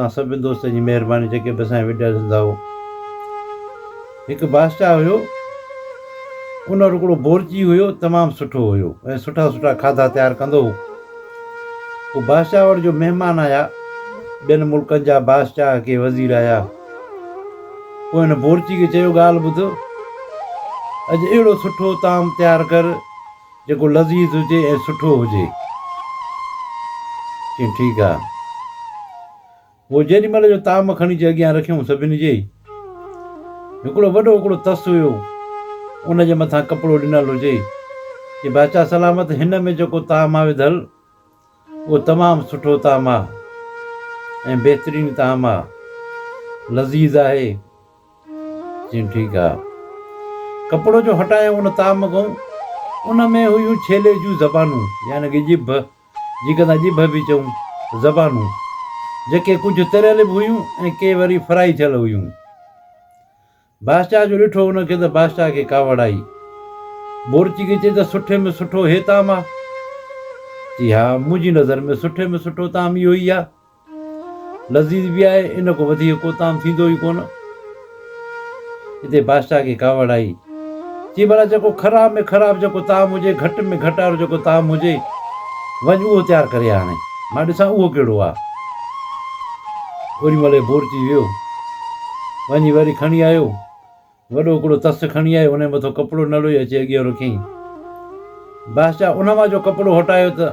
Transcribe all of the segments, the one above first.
توهان سڀني دوستن جي مهرباني جيڪي به اسان جا وڊيا ڏسندا هو. هڪ بادشاهه هيو ان وٽ هڪڙو بورچي هيو تمام سٺو هيو ۽ سٺا سٺا کاڌا تيار ڪندو هو. پوء بادشاهه وٽ جو مهمان آيا ٻين ملڪن جا بادشاهه ڪي وزير آيا. پوء هن بورچي کي چيو ڳالهه ٻڌ اڄ اهڙو سٺو طعام تيار ڪر جيڪو لذيذ هجي ۽ سٺو هجي. چيائين ٺيڪ آ. پوء جيڏي مهل جو طعام کڻي اچي اڳيان رکيائون سڀني جي، هڪڙو وڏو هڪڙو تس هيو، ان جي مٿان ڪپڙو ڏنل هجي. چي بادشاهه سلامت هن ۾ جيڪو طعام آ وڌل، اهو تمام سٺو طعام آ ۽ بهترين طعام آ، لذيذ آهي. چيم ٺيڪ آ. ڪپڙو جو هٽايو ان طعام کان ان ۾ هيون ڇيلي جون زبانون يعني ڪه ڄڀ جيڪڏهن ڄڀ به چئون زبانون جيڪي ڪجهه تريل به هيون ۽ ڪي وري فرائي ٿيل هيون. بادشاهه جو ڏٺو ان کي ته بادشاهه کي ڪاوڙ آئي. بورچي کي چئي ته سٺي ۾ سٺو هي طعام آ؟ چي ها منهنجي نظر ۾ سٺي ۾ سٺو طعام اهو ئي آ. لذيذ به آهي، ان کان وڌيڪ ڪو طعام ٿيندو ئي ڪونه. اتي بادشاهه کي ڪاوڙ آئي. چي ڀلا جيڪو خراب ۾ خراب جيڪو طعام هجي، گهٽ ۾ گهٽ وارو جيڪو طعام هجي، وڃ اهو تيار ڪري آڻي. مان ڏسان اهو ڪهڙو آ. اوڏي مهل هي بورچي ويو. وڃي وري کڻي آيو. وڏو هڪڙو تس کڻي آيو، ان جي مٿو ڪپڙو نڙوئي اچي اڳيان رکيائين. بادشاهه ان مان جو ڪپڙو هٽايو ته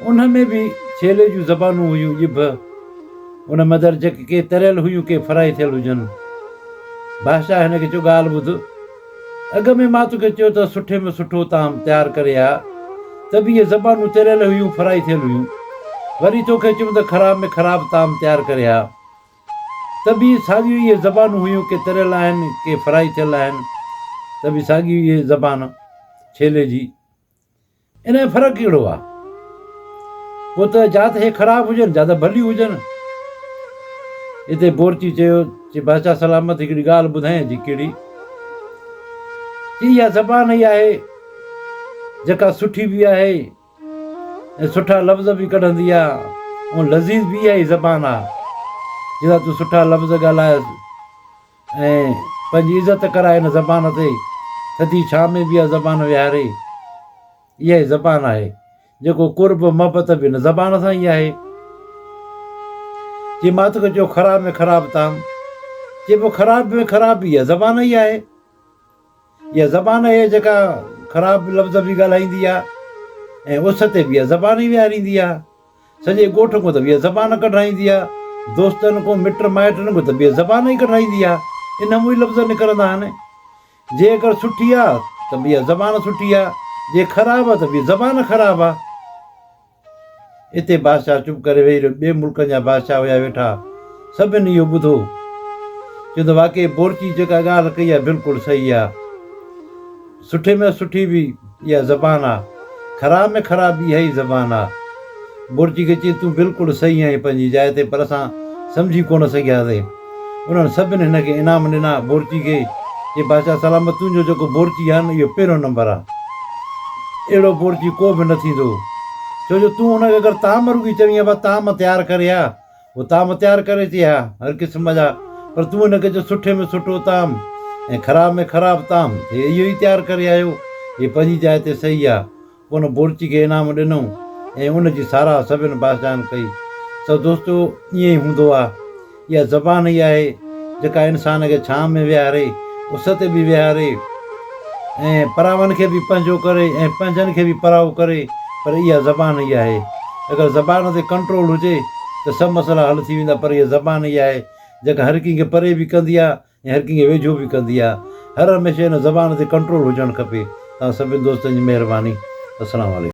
ان ۾ به ڇيلي جون زبانون هيون، ڄڀ ان مدر جيڪي ڪي تريل هيون ڪي فرائي ٿيل هجن. بادشاهه هن کي چيو ڳالهه ٻڌ، اڳ ۾ مان توکي چيو ته سٺي ۾ سٺو طعام تيار ڪري آ ته به اهي زبانون تريل هيون فرائي ٿيل هيون. وري توکي چيم ته خراب ۾ خراب طعام تيار ڪري آ. ته به ساڳيون اهي زبانون هيون، ڪي تريل آهن، ڪي فرائي ٿيل آهن، ته به ساڳي اهي زبان ڇيلي جي. ان ۾ فرق ڪهڙو آ؟ پوء ته جا ته هي خراب هجن، جا ته ڀليون هجن. اتي بورچي چيو، چي بادشاهه سلامت هڪڙي ڳالهه ٻڌايان جي ڪهڙي؟ چي اها زبان ئي آهي، جيڪا سٺي به آهي، ۽ سٺا لفظ به ڪڍندي آ ۽ لذيذ به اها ئي زبان آ جنهن سان تون سٺا لفظ ڳالهائيس ۽ پنهنجي عزت ڪرائي ان زبان تي ٿڌي ڇانء ۾ به اها زبان ويهاري اها ئي زبان آهي جيڪو قرب محبت به ان زبان سان ئي آهي جي مان توکي چيو خراب ۾ خراب طعام چي پوء خراب ۾ خراب به اها زبان ئي آهي. اها زبان آهي جيڪا خراب لفظ به ڳالهائيندي آهي ۽ اس تي به اها زبان ئي ويهاريندي آهي. سڄي ڳوٺ کان ته به اها زبان ڪڍرائيندي آهي. دوستن کان، مٽ مائٽن کان ته به اها زبان ئي ڪڍرائيندي آهي. انهن مان ئي لفظ نڪرندا آهن. جي اگر سٺي آهي ته به اها زبان سٺي آهي، جي خراب آهي ته به زبان خراب آهي. اتي بادشاهه چپ ڪري ويهي رهيو. ٻين ملڪن جا بادشاهه هيا ويٺا. سڀن اهو ٻڌو. چيو ته واقعي بورچي جيڪا ڳالهه ڪئي آهي بلڪل صحيح آهي. سٺي ۾ سٺي به اها زبان آهي. خراب ۾ خراب به اها ئي زبان آهي. بورچي کي چيائين تون بلڪل صحيح آهين پنهنجي جاء تي پر اسان سمجهي ڪونه سگهياسين. انهن سڀن هن کي انعام ڏنا، بورچي کي، چي بادشاهه سلامت تنهنجو جيڪو بورچي آهي نه اهو پهريون نمبر آهي. اهڙو بورچي ڪو به نه ٿيندو. ڇو جو تون هن کي اگر طعام رڳي چوين ها طعام تيار ڪري ها، هو طعام تيار ڪري اچي ها هر قسم جا، پر تون هن کي چئه سٺي ۾ سٺو طعام ۽ خراب ۾ خراب طعام، هي اهو ئي تيار ڪري آيو، هي پنهنجي جاء تي صحيح آهي. ان بورچي کي انعام ڏنو ۽ ان جي ساراهه سڀن بادشاهن ڪئي. سو دوستو ائين ئي هوندو آ. اها زبان ئي آهي جيڪا انسان کي ڇانء ۾ ويهاري، اس تي به ويهاري ۽ پراون کي به پنهنجو ڪري ۽ پنهنجن کي به پرائو ڪري پر اها زبان ئي آهي. اگر زبان تي ڪنٽرول هجي ته سڀ مسئلا حل ٿي ويندا پر اها زبان ئي آهي جيڪا هر ڪنهن کي پري به ڪندي آ ۽ هر ڪنهن کي ويجهو به ڪندي آ. هر هميشه ان زبان تي ڪنٽرول هجڻ کپي. توهان سڀني دوستن جي مهرباني. السلام عليڪم.